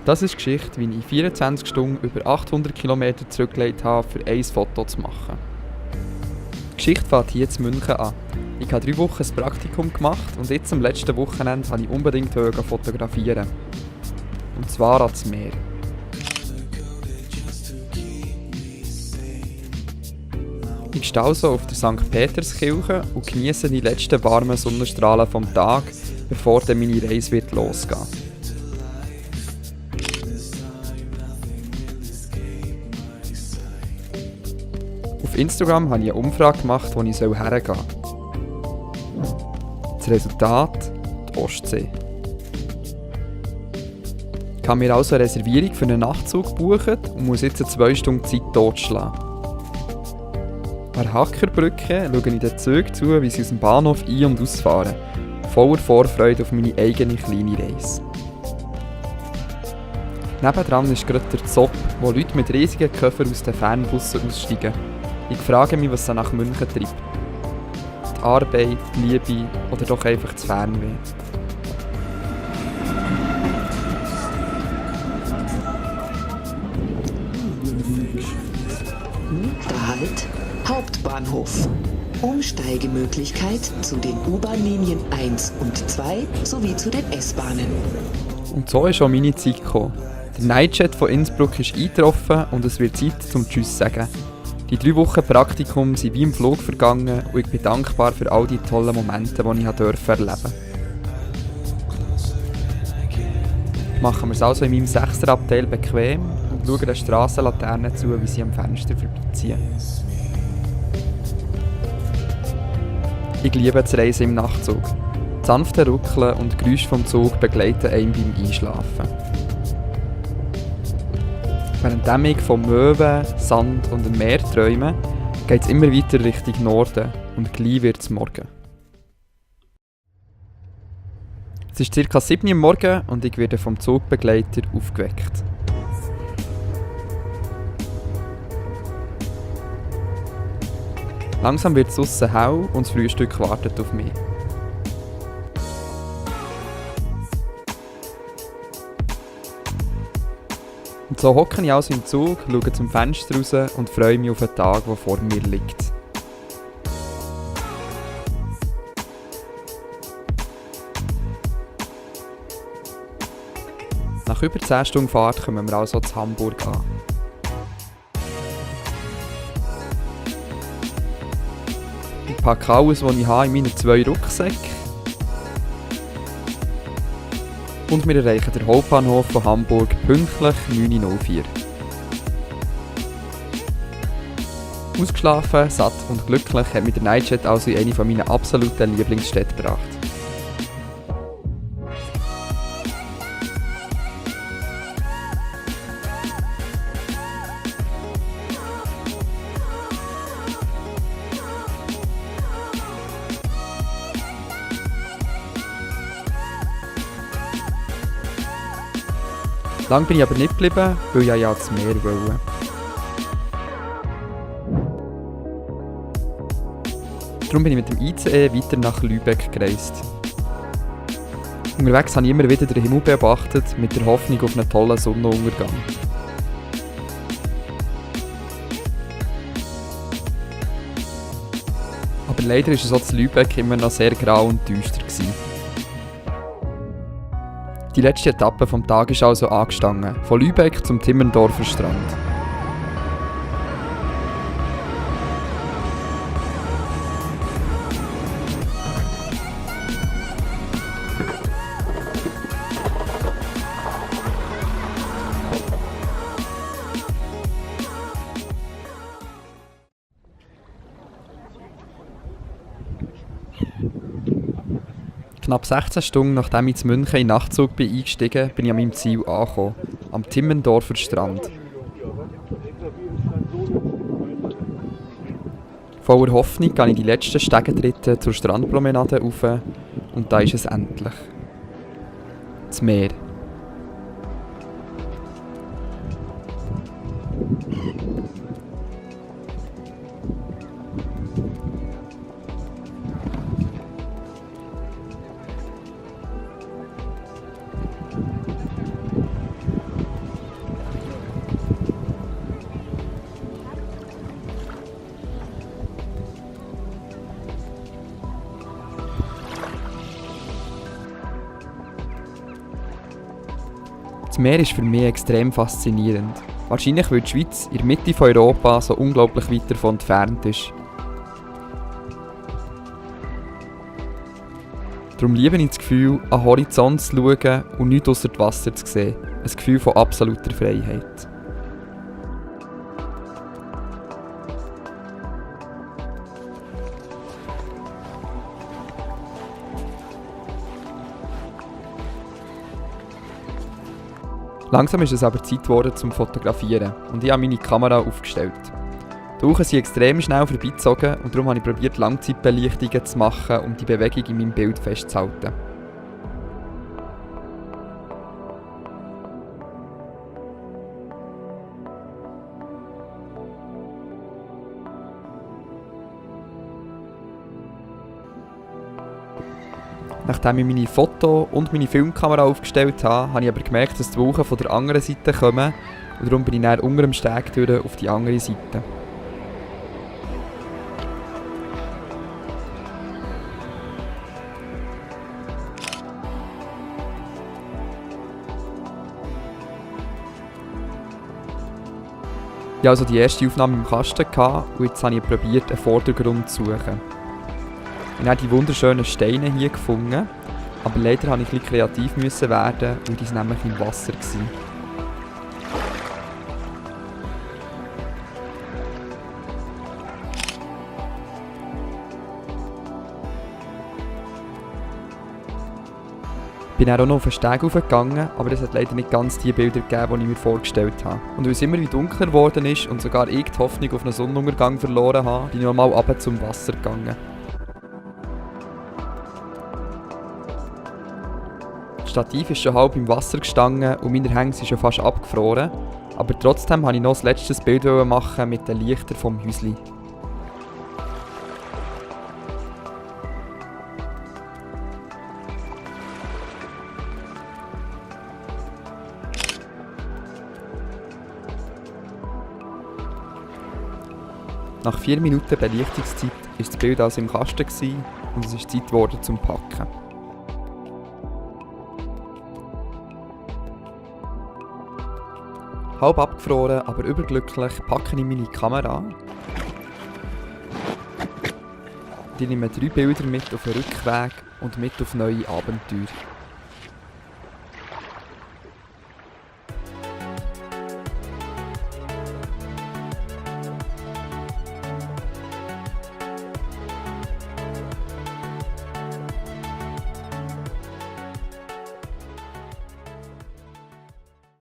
Das ist die Geschichte, wie ich in 24 Stunden über 800 Kilometer zurückgelegt habe, für ein Foto zu machen. Die Geschichte fängt hier in München an. Ich habe 3 Wochen ein Praktikum gemacht und jetzt am letzten Wochenende wollte ich unbedingt fotografieren. Und zwar ans Meer. Ich stehe also auf der St. Peterskirche und genieße die letzten warmen Sonnenstrahlen vom Tag, bevor dann meine Reise wird losgehen. Auf Instagram habe ich eine Umfrage gemacht, wo ich hergehen soll. Das Resultat: die Ostsee. Ich habe mir also eine Reservierung für einen Nachtzug gebucht und muss jetzt 2 Stunden Zeit totschlagen. An der Hackerbrücke schaue ich den Zügen zu, wie sie aus dem Bahnhof ein- und ausfahren, voller Vorfreude auf meine eigene kleine Reise. Nebendran ist gerade der Zopp, wo Leute mit riesigen Koffern aus den Fernbussen aussteigen. Ich frage mich, was sie nach München treibt. Die Arbeit, die Liebe oder doch einfach das Fernweh. Nächster Halt, Hauptbahnhof. Umsteigemöglichkeit zu den U-Bahn-Linien 1 und 2 sowie zu den S-Bahnen. Und so ist auch meine Zeit gekommen. Der Nightjet von Innsbruck ist eingetroffen und es wird Zeit zum Tschüss sagen. Die 3 Wochen Praktikum sind wie im Flug vergangen und ich bin dankbar für all die tollen Momente, die ich erleben durfte. Machen wir es also in meinem 6er-Abteil bequem und schauen den Strassenlaternen zu, wie sie am Fenster vorbeiziehen. Ich liebe das Reisen im Nachtzug. Das sanfte Ruckeln und Geräusche vom Zug begleiten einen beim Einschlafen. Während ich von Möwen, Sand und dem Meer träume, geht es immer weiter Richtung Norden und gleich wird es morgen. Es ist ca. 7 Uhr am Morgen und ich werde vom Zugbegleiter aufgeweckt. Langsam wird es draussen hell und das Frühstück wartet auf mich. Und so hocke ich also im Zug, schaue zum Fenster raus und freue mich auf den Tag, der vor mir liegt. Nach über 10 Stunden Fahrt kommen wir also zu Hamburg an. Ich packe alles, was ich habe, in meine 2 Rucksäcke. Und wir erreichen den Hauptbahnhof von Hamburg pünktlich 9:04 Uhr. Ausgeschlafen, satt und glücklich hat mich der Nightjet also in eine meiner absoluten Lieblingsstädte gebracht. Lang bin ich aber nicht geblieben, weil ich ja ans Meer wollte. Darum bin ich mit dem ICE weiter nach Lübeck gereist. Unterwegs habe ich immer wieder den Himmel beobachtet, mit der Hoffnung auf einen tollen Sonnenuntergang. Aber leider war es auch in Lübeck immer noch sehr grau und düster gewesen. Die letzte Etappe des Tages ist also angestanden, von Lübeck zum Timmendorfer Strand. Knapp 16 Stunden nachdem ich in München in den Nachtzug eingestiegen bin ich an meinem Ziel angekommen, am Timmendorfer Strand. Voller Hoffnung gehe ich die letzten Stegentritte zur Strandpromenade rauf und da ist es endlich. Das Meer. Das Meer ist für mich extrem faszinierend. Wahrscheinlich, weil die Schweiz in der Mitte von Europa so unglaublich weit davon entfernt ist. Darum liebe ich das Gefühl, an den Horizont zu schauen und nichts ausser dem Wasser zu sehen. Ein Gefühl von absoluter Freiheit. Langsam ist es aber Zeit geworden zum Fotografieren und ich habe meine Kamera aufgestellt. Die Wochen sind extrem schnell vorbeigezogen und darum habe ich probiert, Langzeitbelichtungen zu machen, um die Bewegung in meinem Bild festzuhalten. Nachdem ich meine Foto- und meine Filmkamera aufgestellt habe, habe ich aber gemerkt, dass die Wolken von der anderen Seite kommen und darum bin ich dann unter dem Steg durch auf die andere Seite. Ich hatte also die erste Aufnahme im Kasten und jetzt habe ich probiert, einen Vordergrund zu suchen. Ich habe die wunderschönen Steine hier gefunden, aber leider musste ich ein bisschen kreativ werden, weil die nämlich im Wasser waren. Ich bin dann auch noch auf den Steg hochgegangen, aber es hat leider nicht ganz die Bilder gegeben, die ich mir vorgestellt habe. Und weil es immer wieder dunkler geworden ist und sogar ich die Hoffnung auf einen Sonnenuntergang verloren habe, bin ich nochmal runter zum Wasser gegangen. Das Stativ ist schon halb im Wasser gestanden und meine Hänge sind schon fast abgefroren, aber trotzdem wollte ich noch das letzte Bild machen mit den Lichtern vom Häuschen. Nach 4 Minuten Belichtungszeit war das Bild also im Kasten und es ist Zeit geworden zum Packen. Halb abgefroren, aber überglücklich packe ich meine Kamera. Ich nehme 3 Bilder mit auf den Rückweg und mit auf neue Abenteuer.